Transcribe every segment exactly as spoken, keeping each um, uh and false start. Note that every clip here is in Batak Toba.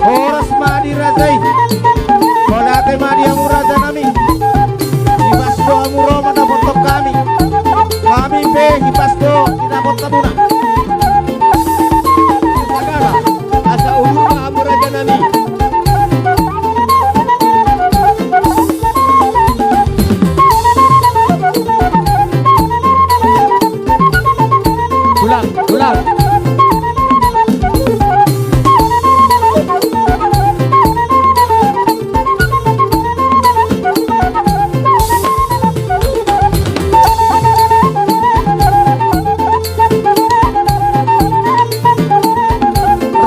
Horas ma di raja i. Mauliate ma di hamu raja nami. Hipas do hamu ro mandapothon hami. Hami pe hipas do didapot hamuna. Sagala, asa udur ma hamu raja nami. Ulang, ulang.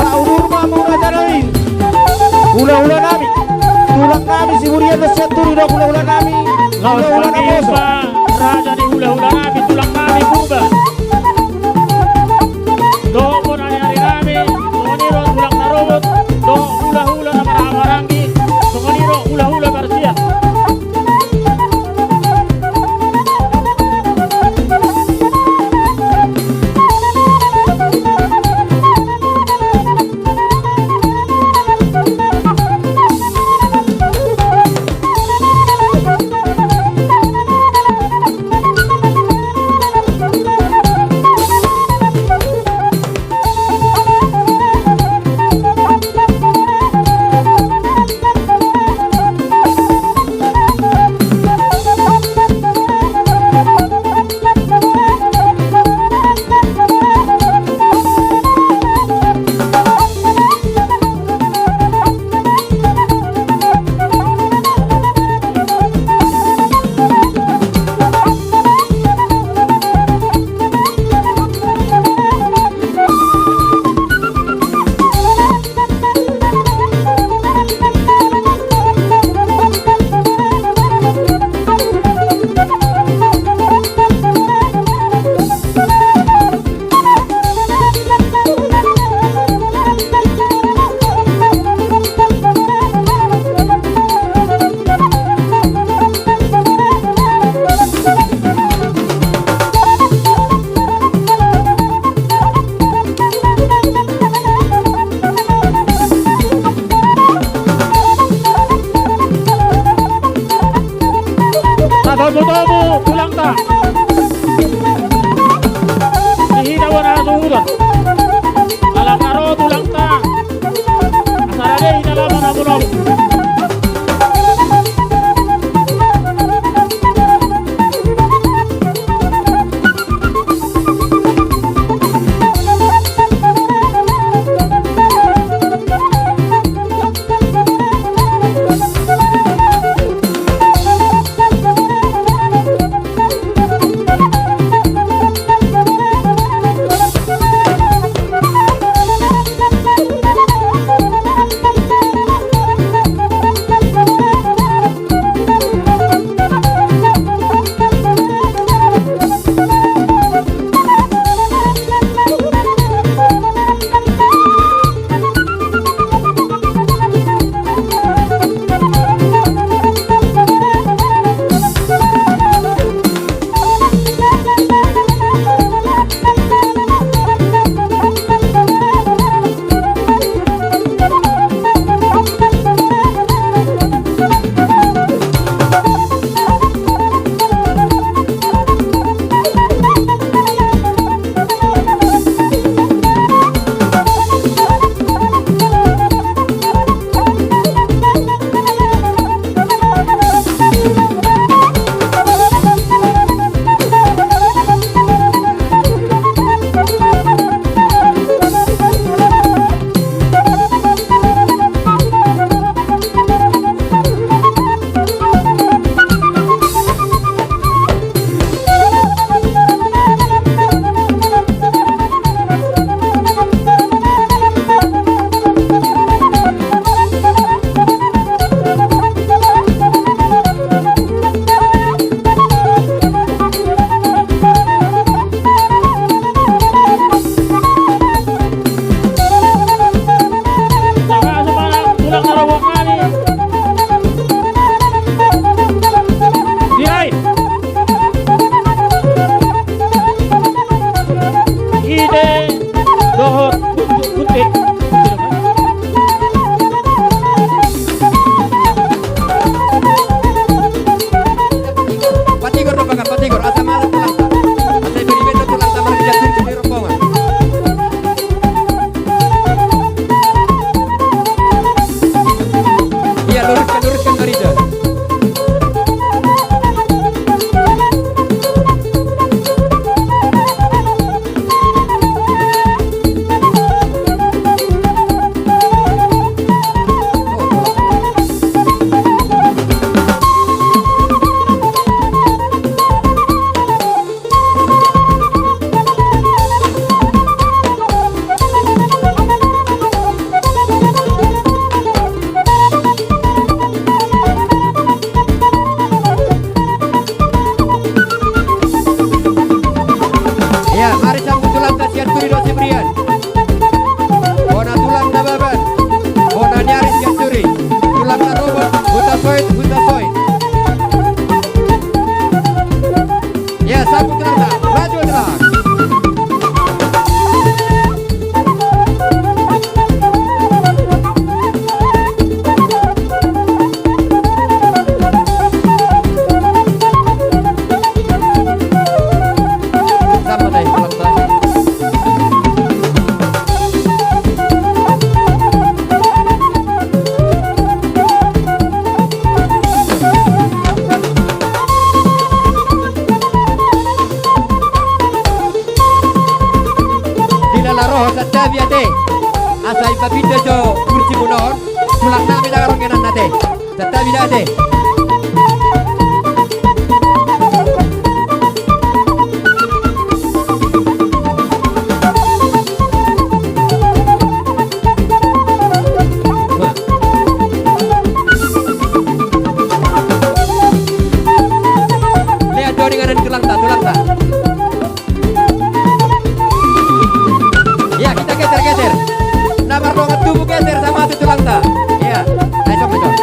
Ra udur ma hamu raja nami. Hulahula nami. Tulang nami Siburian dohot Sianturi do hulahula nami. Laos hulahula na poso. Raja ni hulahula nami, tulang nami Purba. Dohot bona ni ari nami, songon i ro tulang na robot, dohot hulahula na marhahamaranggi, songon i ro hulahula parsiat. Tatomu-tomu tulangta. Di hita bona hasuhuton. Alana ro tulangta. Asa rade hita lamon hamu lomo. Bidate. Lean do di ngaran tulangta, tulangta. Ya, kita geser, geser. Na mardongan tubu geser sama tu tulangta. Ya, ayo, sama, sama.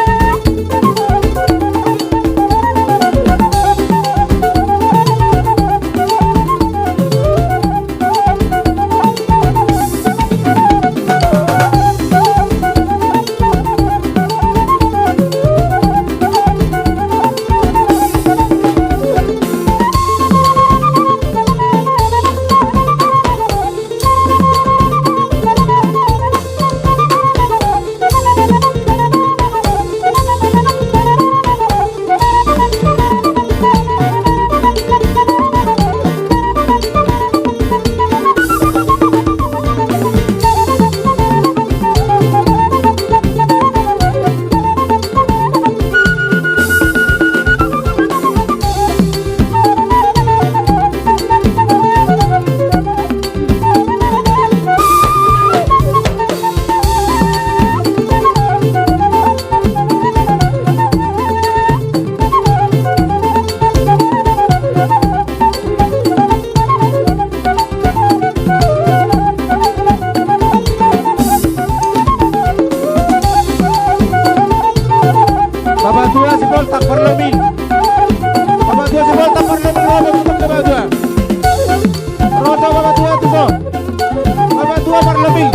Bapatua Siboltak Parlobi. Bapatua Siboltak Parlobi, ro ma tuson, bapatua. Ro ma tuson, bapatua, tuson. Bapatua Parlobi.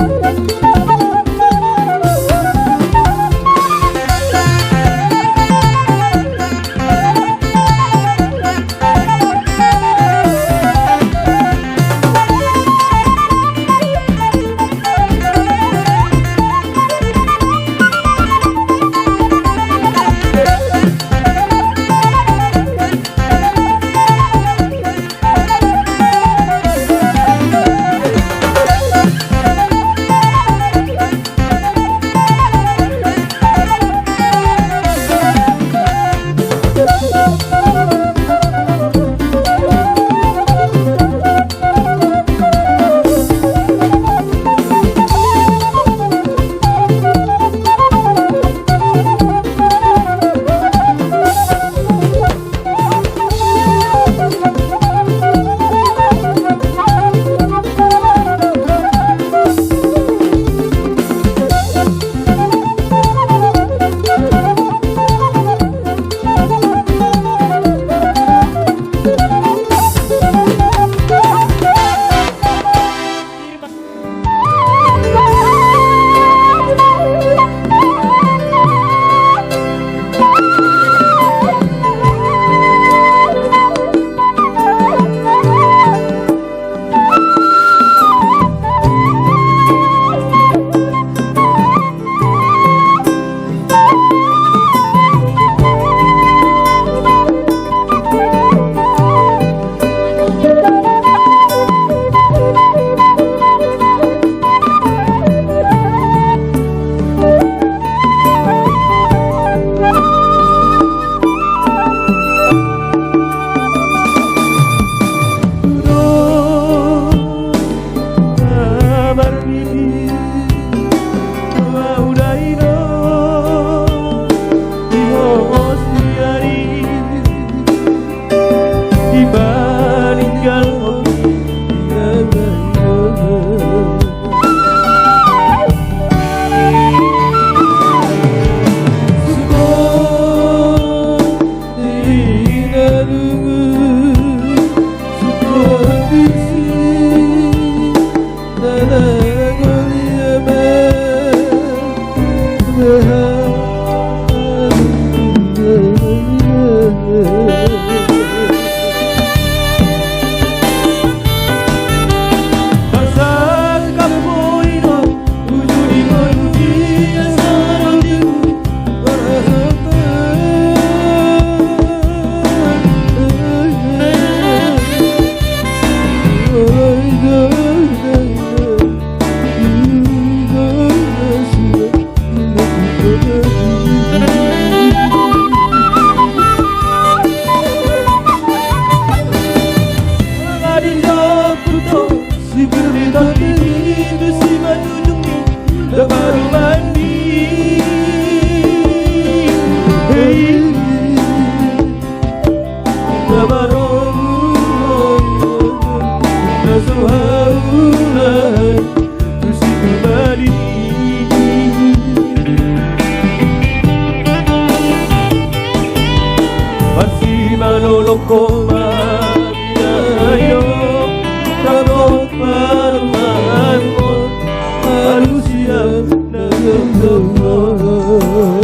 Koma, ya, yo, rap dohot parumaenmon, alusi au na gomgom.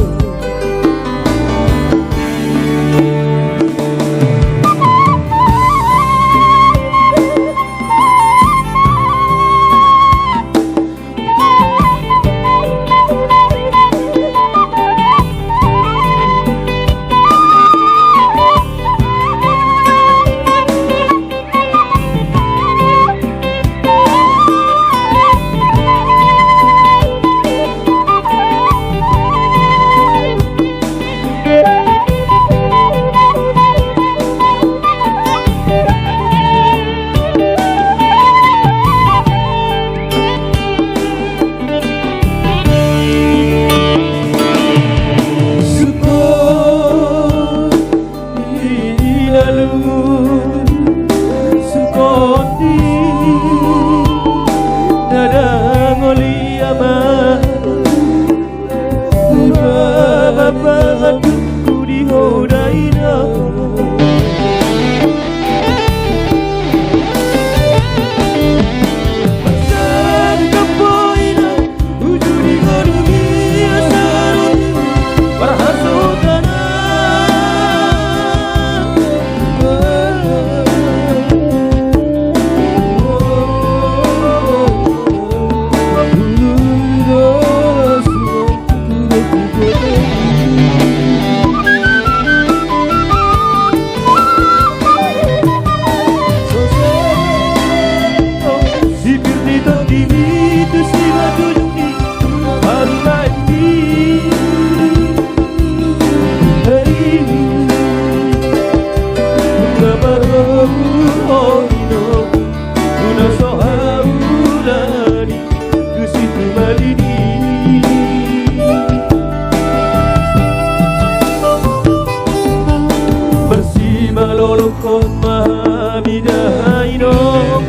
Marsimalolongkon ma hami dainong,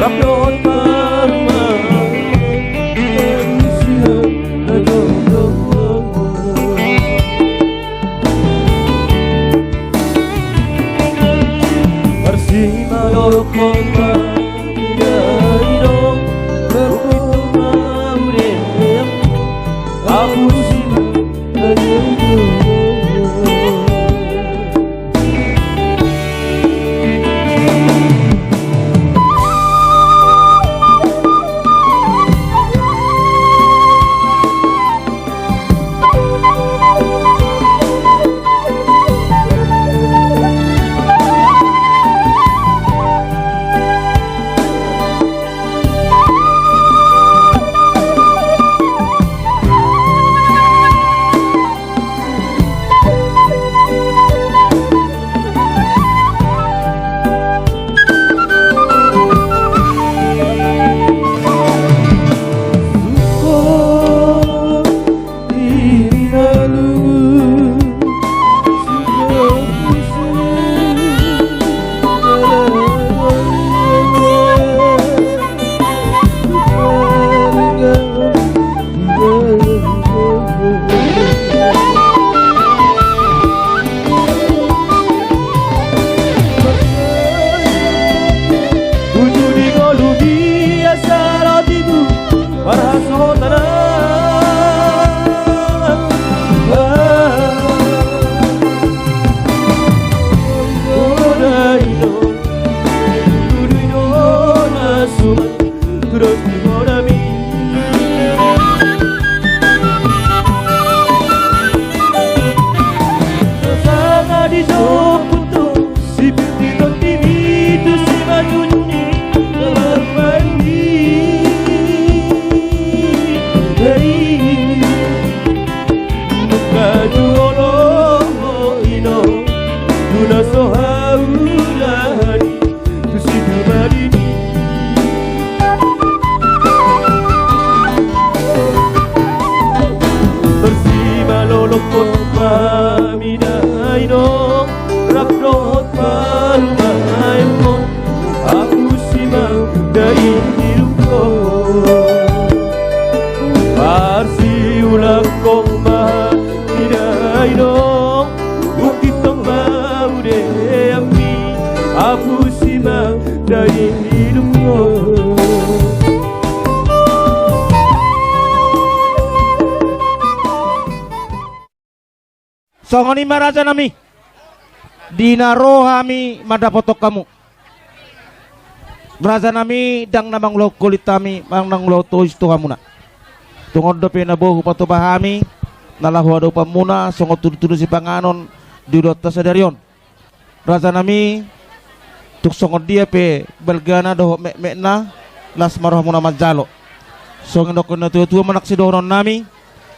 rap dohot parumaenmon. Marsimalolongkon ma hami dainong, rap dohot parumaenmon. Marsimalolongkon ma hami dainong, rap dohot parumaenmon. Alusi ma dainong hidupkon. Marsiulangkon ma hami dainong, ungkithon ma udeanmi. Apusi ma dai hidupmu. Songon i ma raja nami, di na ro hami mandapothon hamu. Raja nami, ndang na mangulahon holit hami, ndang na mangulahon tohis tu hamuna. Tung on dope na boi hupatupa hami na laho adopanmuna songon tudutudu sipanganon di ulaonta sadari on. Raja nami, tung songon dia pe balgana dohot metmetna, las ma rohamuna manjalo. Songon nidok ni natuatua, manang sidohonon nami,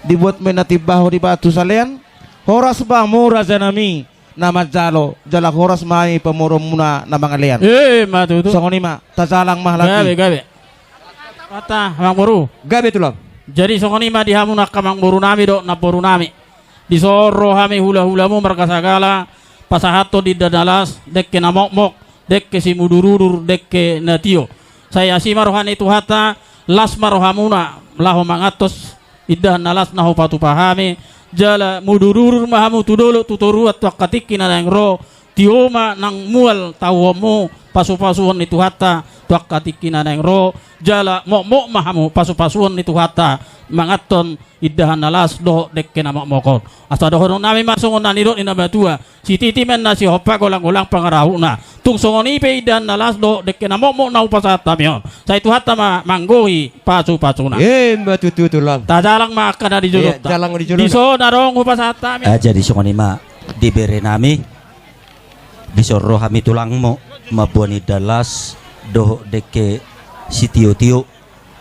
dibuat ma inna timbaho di batu salean. Horas ma hamu raja nami na manjalo, jala horas ma hami pamoruonmuna na mangalean. Emma tutu. Songon i ma, tajalang ma halak i. Gabe, gabe. Mata, amangboru. Gabe tulang. Jadi songon i ma di hamuna angka amangboru nami dohot namboru nami. Dison ro hami hulahulamu marga Sagala, pasahathon indahan na las, dengke na mokmok, dengke simudurudur, dengke na tio. Sai asi ma roha ni Tuhanta, las ma rohamuna laho manganhon indahan na las na hupatupa hami, jala mudurudur ma hamu tu dolok tu toruan tu angka tingki na naeng ro, tio ma nang mual tahuonmu pasupasuon ni Tuhanta tu angka tingki na naeng ro, jala mokmok ma hamu pasupasuon ni Tuhanta manganhon indahan na las dohot dengke na mokmok on. Asa dohonon nami ma songon na nidok ni na matua, sititi ma inna sihompa, golanggolang pangarahutna. Tung songon i pe indahan na las dohot dengke na mokmok na hupasahat hami on, sai Tuhanta ma manggohi pasupasuna. Emma tutu tulang. Tajalang ma angka na di jolonta. Iya, jalang di jolona. Dison adong hupasahat hami. Ah, jadi songon i ma di bere nami. Dison ro hami tulangmu mamboan indahan las dohot dengke sitiotio.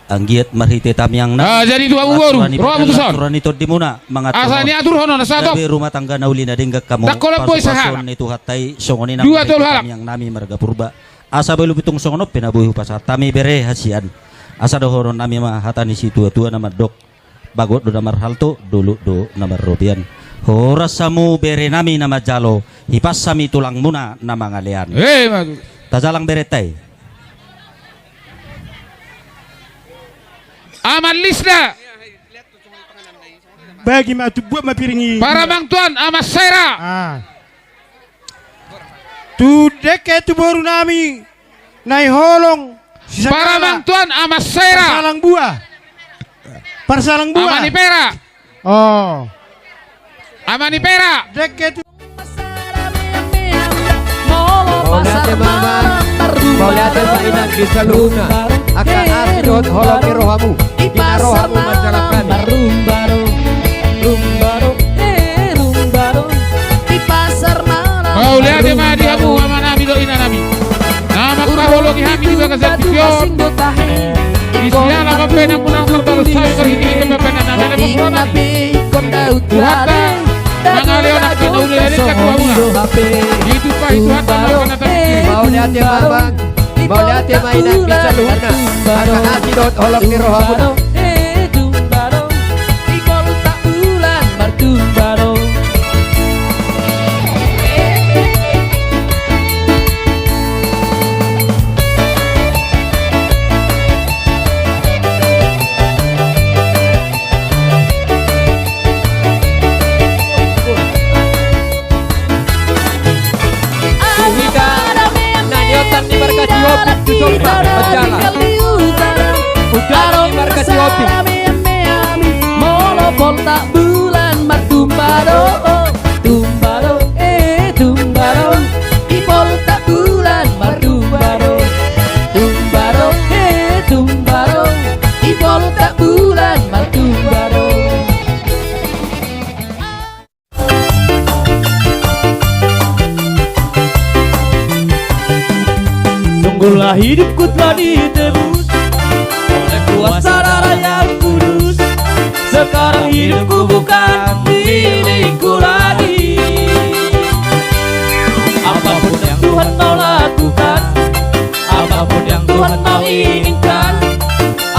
Anggiat marhite tangiangnami. Ah, jadi tu hamu boru, ro hamu tuson. Las roha ni tondimuna manganhon. Asa niaturhon on asa tong. Gabe rumah tangga na uli na denggan hamu. Ndang holan boi sahalak. Pasupasuon ni Tuhanta i, songon i nang marhite tangiangnami marga Purba. Asa boi lobi tung songon on pe na boi hupasahat hami bere hasian. Asa dohonon nami ma hata ni situatua na mandok. Bagot do na marhalto, dolok do na marrobean. Horas hamu bere nami na manjalo, hipas hami tulangmuna na mangalean. Emma tutu. Tajalang berenta i. Amang Lisna. Bagi ma tu, buat ma piring i. Paramangtuan Amang Sera. Ah. Tu dengke tu boru nami Naiholong. Paramangtuan Amang Sera. Parsalang bua. Parsalang bua. Ama ni Pera. Oh. Ama ni Pera. Dengke tu. Mauliate ma, mauliate ma inang di saluhutna. Angka asi dohot holong ni rohamu. Di na ro hamu manjalang hami. Mauliate ma di hamu ama nami dohot ina nami. Na mangkaholongi hami di bagasan tingki on. Di siala pambahenanmuna na parbalos, sawi marhitehite pambahenan na mele pambahenan. Tuhanta, mangalean angka na uli na denggan tu hamuna. Ditumpahi Tuhanta ma angka na tingki. Mauliate ma, mauliate ma inang di saluhutna. Angka asi dohot holong ni rohamuna. Hita na niotan ni marga Sihombing tu Somba manjalang. Udan ni marga Sihombing. Molo poltak bulan martumba do, tumba do, eh, tumba do. I poltak bulan martumba do, tumba do, eh, tumba do. I poltak bulan martumba do. Sungguhlah hidupku telah ditebus oleh kuasa darah yang kudus. Sekarang hidupku bukan milikku lagi. Apapun yang Tuhan mau lakukan, apapun yang Tuhan mau inginkan,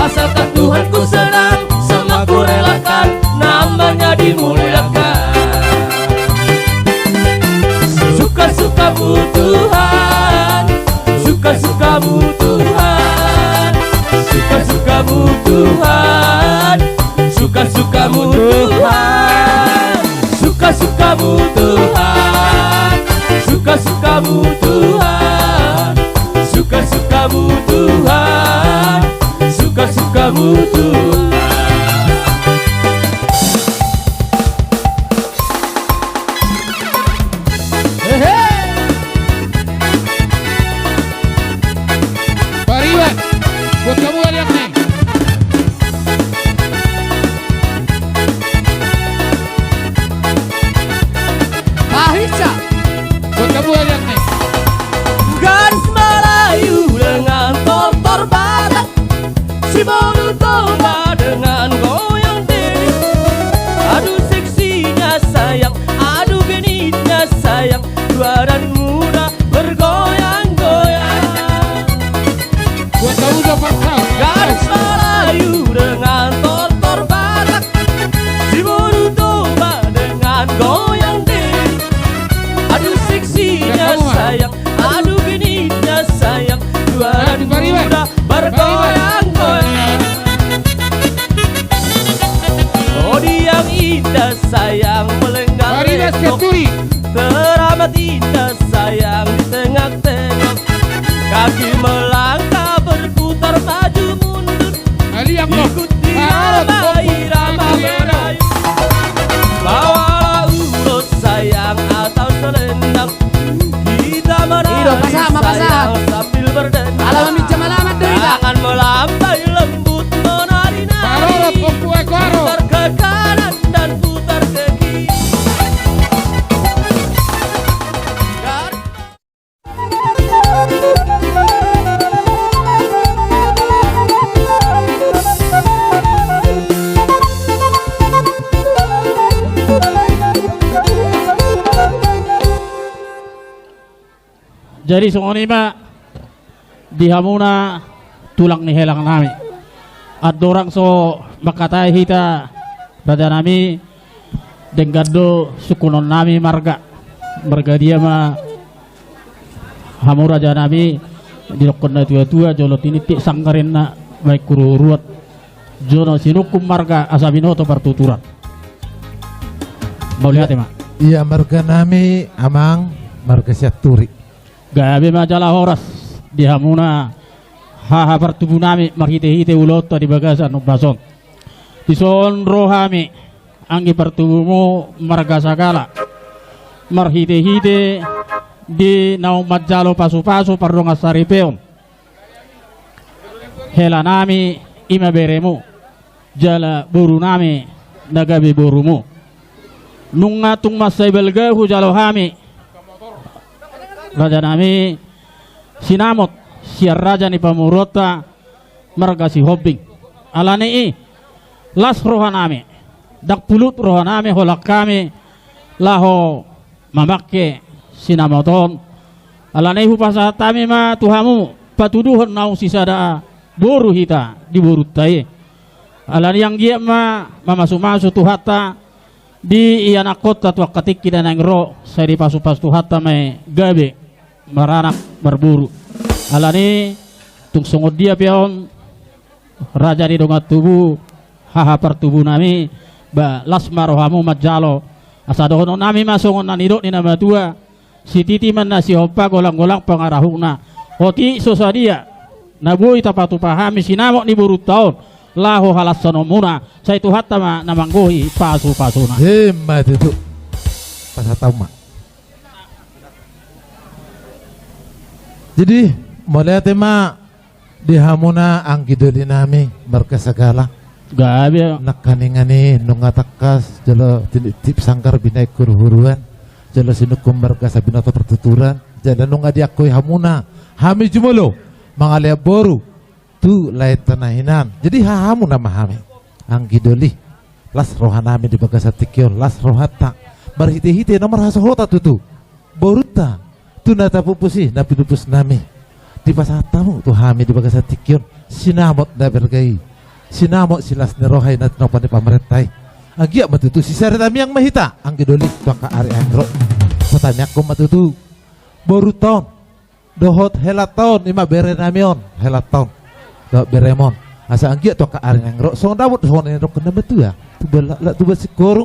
asalkan Tuhanku senang, semua ku relakan, namanya dimuliakan. Suka-sukamu Tuhan, suka-sukamu Tuhan, suka-sukamu Tuhan, suka-sukamu Tuhan, suka-sukamu Tuhan, suka-sukamu Tuhan. Tuhan, suka-sukamu Tuhan. Hehe. Pariban, buat kamu yang nih. Ahica. Buat kamu yang nih. Gadis Melayu dengan tortor Batak, si Boru Toba dengan goyang diri. Aduh seksinya sayang, aduh genitnya sayang, tua dan muda bergoyang-goyang. Buat kamu dua persal. Gadis Melayu dengan tortor Batak, si Boru Toba dengan goyang diri. Aduh seksinya sayang, aduh genitnya sayang, tua dan muda bergoyang-goyang. Bodi yang indah sayang, melenggang-lenggong, teramat indah sayang, di tengah-tengah. Kaki melangkah berputar maju mundur, ikuti irama, irama Melayu. Bawalah ulos sayang atau selendang, kita menari sayang sambil berdendang. Ala maminjam alamat do hita. Tangan melambai lembut menari-nari, putar ke kanan dan putar ke kiri. Jadi songon i ma di hamuna tulang ni helang nami. Andorang so mangkatai hita raja nami, denggan do sungkunon nami marga. Marga dia ma hamu raja nami, didokkon na tua-tua, jolo tinitip sanggar inna, baen huruhuruan, jolo sinungkun marga asa binoto partuturan. Mauliate ma. Ia marga nami amang marga Sianturi. Gabe ma jala horas di hamuna haha partubu nami marhite-hite ulaonta di bagasan ombas on. Dison ro hami anggi partubumu marga Sagala marhite-hite di naung manjalo pasu-pasu pardongan saripeon. Hela nami i ma beremu jala boru nami na gabe borumu. Nunga tung mansai balga hujalo hami raja nami sinamot sian raja ni pamoruonta marga Sihombing. Alani i las roha nami, ndang pulut roha nami holan hami laho mamangke sinamot on. Alani i hupasahat hami ma tu hamu patuduhon naung sisada boru hita di borunta i. Alani i anggiat ma mamasu-masu Tuhanta di ianakkonta tu angka tingki na naeng ro, sai dipasu-pasu Tuhanta ma i gabe maranak marboru. Alani i tung songon dia pe on raja ni dongan tubu, haha partubu nami, ba las ma rohamu manjalo. Asa dohonon nami ma songon na nidok ni na matua, sititi ma na sihompa, golang-golang pangarahutna. Otik so sadia na boi tapatupa hami sinamot ni borunta on laho halashononmuna, sai Tuhanta ma na manggohi pasu-pasuna. Emma tutu. Pasahat hamu ma. Jadi mauliate ma di hamuna anggi doli nami marga Sagala. Gabe. Nangkaningan i nunga tangkas jolo tinitip sanggar binaen huruhuruan, jolo sinungkun marga asa binoto partuturan, jala nunga diangkoi hamuna hami jumolo mangalean boru tu laenta na hinan. Jadi hahamuna ma hami anggi doli. Las roha nami di bagasan tingki on, las rohanta marhite-hite na marhasohotan tutu borunta tu na tapupus i na pinupus nami. Dipasahat hamu tu hami di bagasan tingki on sinamot na berga i, sinamot silas ni roha i na tinopa ni pamarenta i. Anggiat ma tutu sisada tamiang ma hita anggi doli tu angka ari naeng ro. Patamiangkon ma tutu borunta on dohot helanta on, i ma bere nami on, helanta on dohot berem on. Asa anggiat tu angka ari naeng ro songon dapot songon na nidok ni na matua, tubuan laklak, tubuan singkoru,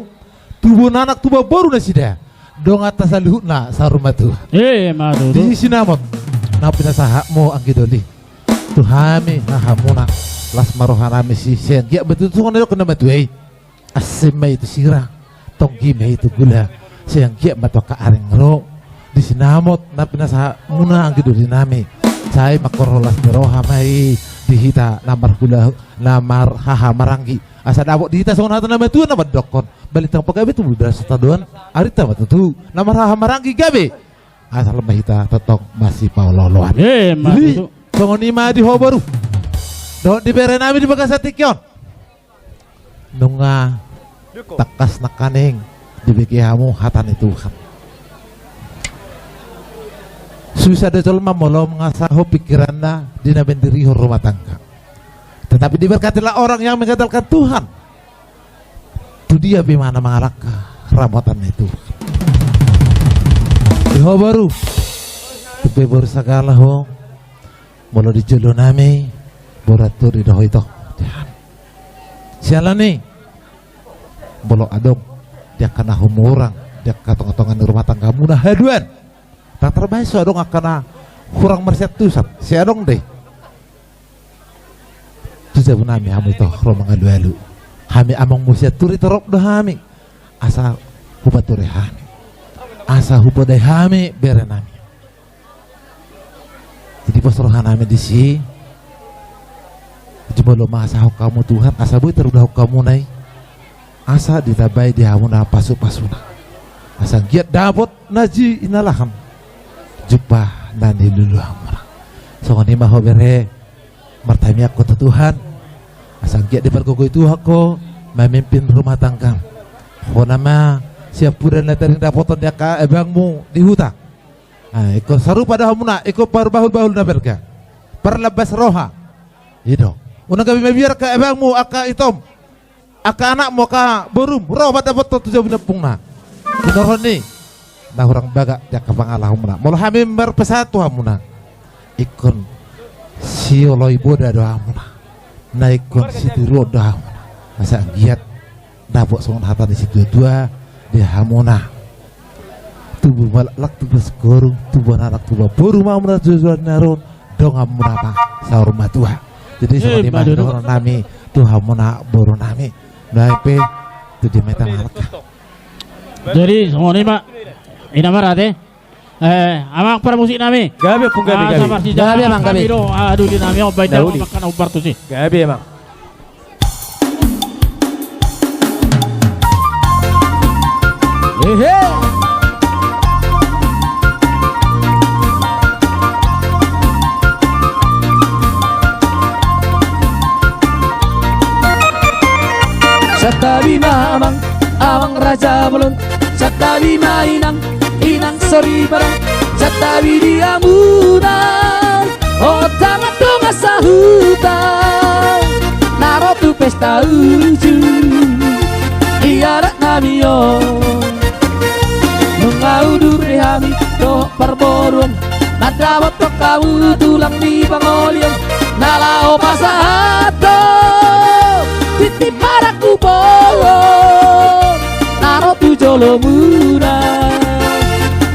tubuan anak, tubuan boru nasida, donganta saluhutna saur matua. Emma tutu. Di sinamot na pinasahatmu anggi doli. Hami hahamuna, las ma rohanami, sai anggiat ma tutu songon na nidok ni na matua i. Asi ma i tu sira, tonggi ma i tu gula. Sai anggiat ma tu angka ari na ro, di sinamot na pinasahatmuna anggi dorinami. Sai mangkorhon las ni roha ma i di hita na marhula, na marhaha maranggi. Asa dapot di hita songon hata ni na matua na mandokkon: Balintang pagabe tubu di las ni tadoan, arinta ma tutu na marhaha maranggi gabe. Asal ma hita tongtong masipaolooloan. Emma tutu. Jadi songon i ma di ho boru dohot di berenami di bagasan tingki on. Nunga tangkas nangkaning dibege hamu hata ni Tuhan. Susah do jolma molo mangasahon pingkiranna di na mendirihon rumah tangga. Tetapi diberkatilah orang yang mengandalkan Tuhan. Tu dia pe imana mangalangka ramotan ni Tuhan. Di ho boru, tu pe boru Sagala ho, molo di jolonami boru Anturi do ho ito. Siala ni i, molo adong di angka na humurang di angka tongatonga ni rumah tanggamuna haduan, ndang tarbahen so adong angka na hurang marsiantusan, sai adong do i. Tu jabunami hamu ito ro mangalualu. Hami amangmu Sianturi torop do hami. Asa hupature hami, asa hupodai hami berenami. Jadi pos rohanami disi. Jadi molo mangasahon hamu Tuhan, asa boi tarudahon hamuna i. Asa ditambai di hamuna pasupasuna. Asa anggiat dapot na jinalahan, jumpang na niluluanmuna. Songon i ma ho bere, martangiang ho tu Tuhan asa anggiat dipargogoi Tuhan ho mamimpin rumah tanggam. Ho nama siampudan na tarindapoton di angka abangmu di huta. Ah, ingkon sarupa do hamuna, ingkon parbahulbahul na berga, parlambas roha. I do. Unang gabe mabiar angka abangmu, angka itom, angka anakmu, angka borum ro mandapothon tu jabu ni ompungna. Tinorhon ni na hurang bagak di angka pangalahomuna. Molo hami marpesan tu hamuna, ingkon sioloi boda do hamuna, na ingkon sitiruon do hamuna. Asa anggiat dapot songon hata ni situatua di hamuna: Tubu ma laklak, tubu ma singkoru, tubu ma anak, tubu ma boru ma hamuna tu joloan ni ari on, donganmuna ma saur matua. Jadi songon i ma dohononnami tu hamuna borunami. Nai pe tu dia ma hita mangalangka. Jadi songon i ma. Ina marate. Eh, amang parmusiknami. Gabe, ompung, gabe, gabe. Gabe, amang, gabe. Aduh, di nami, oh, baik, amang, kana ubar tu si. Gabe, amang. Ehe. Santabi ma amang, amang raja bolon. Santabi ma inang, inang soripada. Santabi di hamuna. Hot tangan dongan sahuta na ro tu pesta uju di adat nami on. Nunga udur be hami dohot parboruon, mandapothon hamu tulang ni pangolian na laho pasahathon tintin marangkup on na ro tu jolomuna.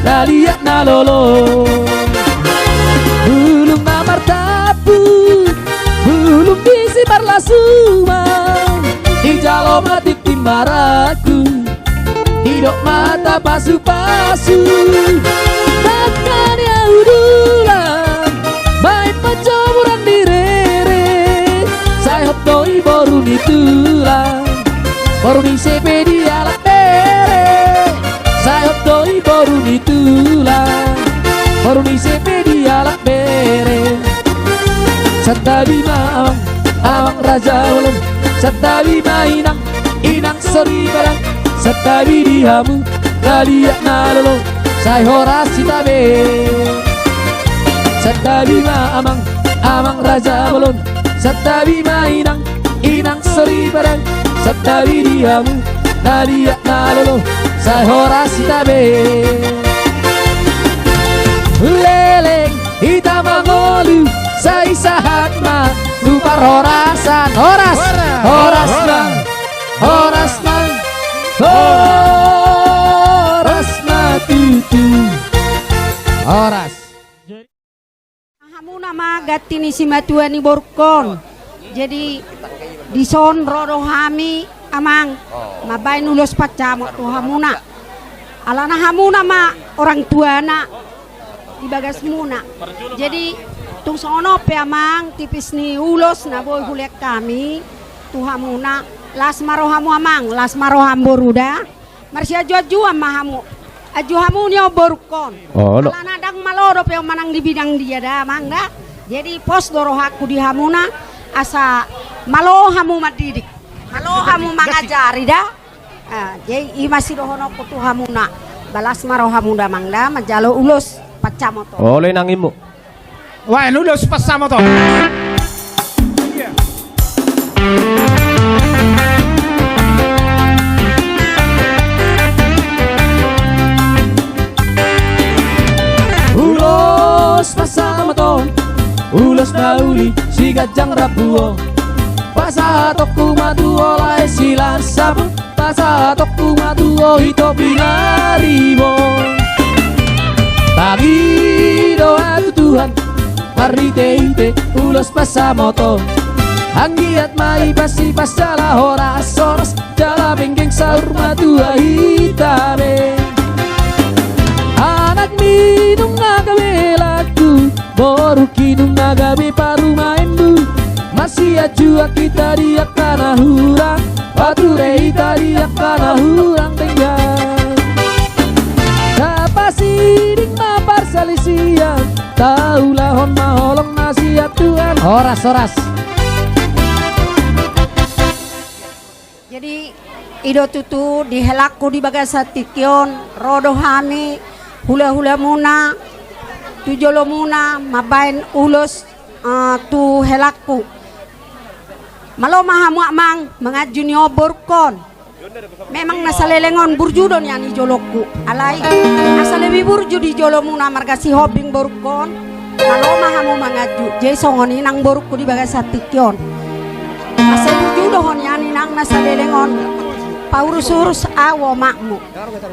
Na liat na lolo, bulung na martampu, bulung disi marlas uma, dijalo ma tintin marangkup, didok ma hata pasupasu. Nangkaning ahu tulang baen panjomuran di rere, sai hot do i boru ni tulang, boru ni ise pe dialap bere. Sai hot do i boru ni tulang, boru ni ise pe dialap bere. Santabi ma amang, amang raja bolon. Santabi ma inang, inang soripada. Santabi di hamu na liat na lolo, sai horas hita be. Santabi ma amang, amang raja bolon. Santabi ma inang, inang soripada. Santabi di hamu na liat na lolo, sai horas hita be. Leleng hita mangolu, sai sahat ma tu parhorasan. Horas, horas ma, horas ma, horas ma tutu. Horas. Hamuna ma ganti ni simatua ni borungkon. Jadi, dison ro do hami, Amang, mambahen ulos pancamot tu hamuna. Alana hamuna ma orang tuana di bagasmuna. Jadi, tung songon on pe, Amang, tipis ni ulos na boi hulean hami tu hamuna. Las ma rohamu, Amang, las ma roham, boru, da. Marsianjuanjuan ma hamu. Anju hamu ni on, borungkon. Olo. Alana ndang malo dope on manang di bidang dia, da, Amang, da. Jadi, pos do rohangku di hamuna, asa malo hamu mandidik, malo hamu mangajari, da. Ah, jadi, i ma sidohononku tu hamuna. Ba las ma rohamu, da, Amang, da, manjalo ulos pancamot on. Olo, inang, inmu. Bahen ulos pancamot on. Ulos pancamot on, ulos na uli siganjang rambu on. Pasahatonku ma tu ho lae silansap, pasahatonku ma tu ho ito pinaribot. Tangido ahu tu Tuhan, marhitehite ulos pancamot on. Anggiat ma ipasipas jala horas-horas, jala penggeng saur matua hita be. Anak ni nunga gabe helangku, boru ni nunga gabe parumaenmu. Masianjuan hita di angka na hurang, pature hita di angka na hurang denggan. Tapasiding ma parsalisian, taulahon ma holong na sian Tuhan. Horas, horas. Jadi, i do tutu di helangku di bagasan tingki on, ro do hami, hulahulamuna, tu jolomuna, mambahen ulos, eh, tu helangku. Malo ma hamu, Amang, manganju ni on, borungkon. Memang na saleleng on burju do nian i jolongku. Alai, asa lebih burju di jolomuna marga Sihombing, borungkon. Malo ma hamu manganju. Jadi songon i, inang, borungku di bagasan tingki on. Asa burju do ho nian, inang, na saleleng on paurus-urus ahu omakmu.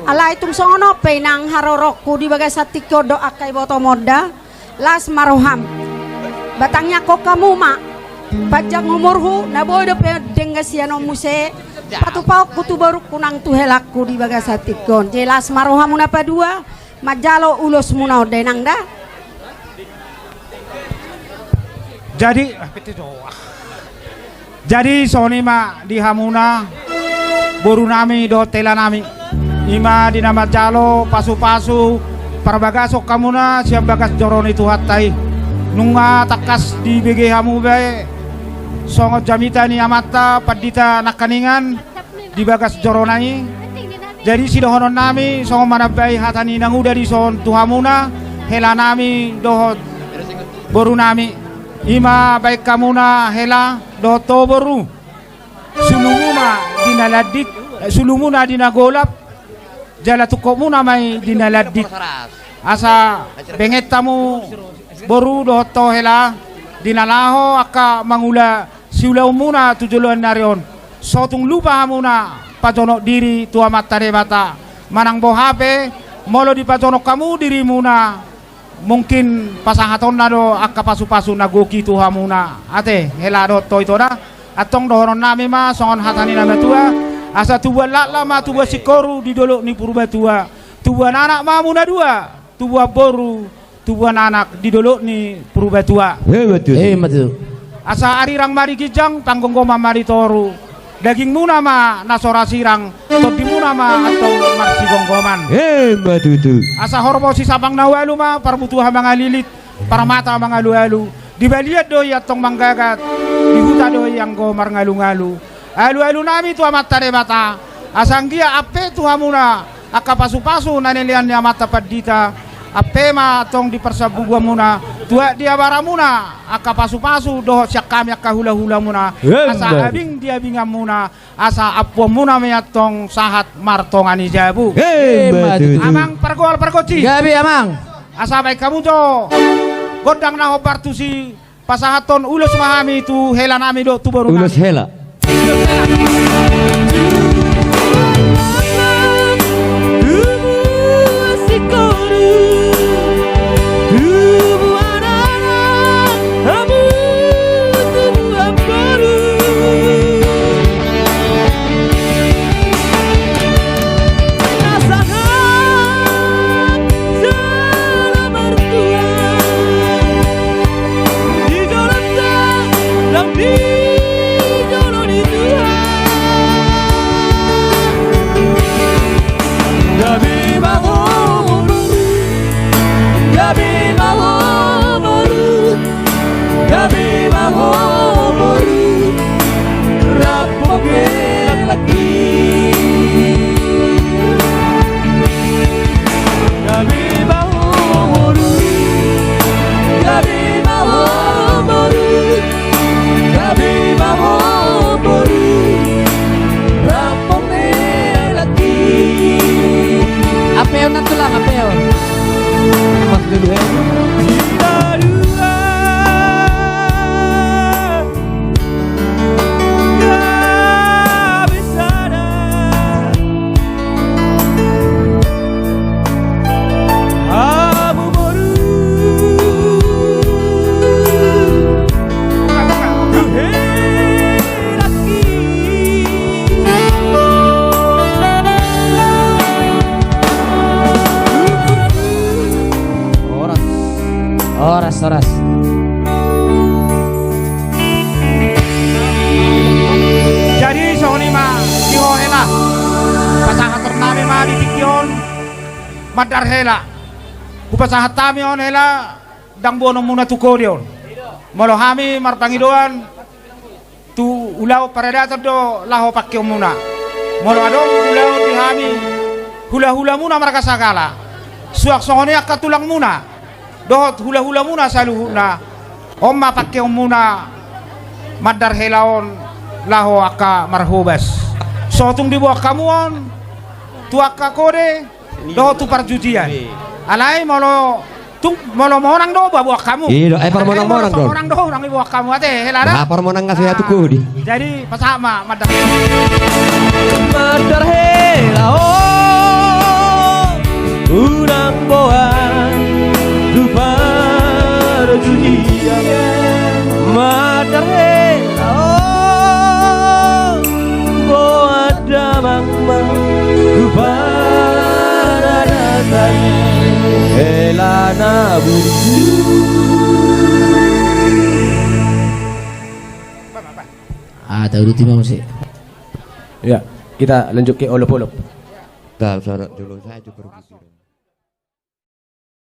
Alai tung songon on pe, inang, haroroku di bagasan tingki on dohot angka ibotom on, da. Las ma roham. Ba tangiangkon hamu ma panjang umurhu, na boi dope denggan sian on muse patupaonku tu borungku nang tu helangku di bagasan tingki on. Jadi las ma rohamu na padua manjalo ulosmuna on, da, inang, da. Jadi, ah, pete doang. Jadi songon i ma di hamuna, borunami dohot helanami, i ma di na manjalo pasupasu parbagason hamuna sian bagas joro ni Tuhanta i. Nunga tangkas dibege hamu be songon jamita ni amanta pandita nangkiningan di bagas jorona i. Jadi sidohononnami songon manambai hata ni nanguda dison tu hamuna, helanami dohot borunami. I ma baen hamuna hela dohot ho, boru. Sulumuna di na landit, eh, sulumuna di na golap, jala tungkotmuna ma i di na landit. Asa benget hamu, boru dohot ho, hela, di na laho angka mangula siulaonmuna tu joloan ni ari on. So tung lupa hamuna pajonok diri tu Amanta Debata. Manang boha pe, molo dipajonok hamu dirimuna, mungkin pasahatonna do angka pasupasu na gok i tu hamuna. Ate, hela dohot ho, ito da. Antong dohononnami ma songon hata ni na matua: Asa tubuan laklak ma tubuan singkoru di dolok ni Purbatua. Tubuan anak ma hamu na dua, tubuan boru, tubuan anak di dolok ni Purbatua. Emma tutu. Emma tutu. Asa arirang ma di ginjang, panggomgoman ma di toru. Dagingmuna ma na so ra sirang, tondimuna ma antong marsigomgoman. Emma tutu. Asa horbo sisapang na ualu ma, parmutua mangalilit, parmata mangalualu. Di balian do i antong manggagat, di huta do i anggo marngalungalu. Alualunami tu Amanta Debata, asa anggiat ampe tu hamuna angka pasupasu na nilean ni amanta pandita, ampe ma antong di parsambubuanmuna, tuat di abaramuna angka pasupasu dohot sian hami angka hulahulamuna, asa abing di abinganmuna, asa ampuonmuna ma i antong sahat martonga ni jabu. Emma tutu. Amang pargoal pargonsi. Gabe, Amang. Asa baen hamu jo gondang na hombar tusi, pasahathon ulos ma hami tu helanami dohot tu borunami. Ulos hela. Horas, horas. Jadi songon i ma di ho hela. Pasahaton nami ma di tingki on mandar hela. Hupasahat hami on hela, ndang boanonmuna tu kode on. Molo hami marpangidoan tu ulaon paradaton do laho pangkeonmuna. Molo adong ulaon di hami hulahulamuna marga Sagala, suang songon i angka tulangmuna dohot hulahulamuna saluhutna, on ma pangkeonmuna mandar hela on laho angka marhobas. So tung diboan hamu on tu angka kode dohot tu parjutian. Alai molo tung, molo monang do ba boan hamu. I do, eh, parmonang-monang do. Monang do, unang diboan hamu ate hela da. Parmonang nga so ia tu kode. Jadi pasahat ma mandar. Mandar hela on unang boan tu parjutian. Mandar hela on boan damang ma tu paradaton hela na burju. Ah, tauduti ma muse. Ya, kita lanjut ke olop-olop. Tahu syarat dulu saja pergi.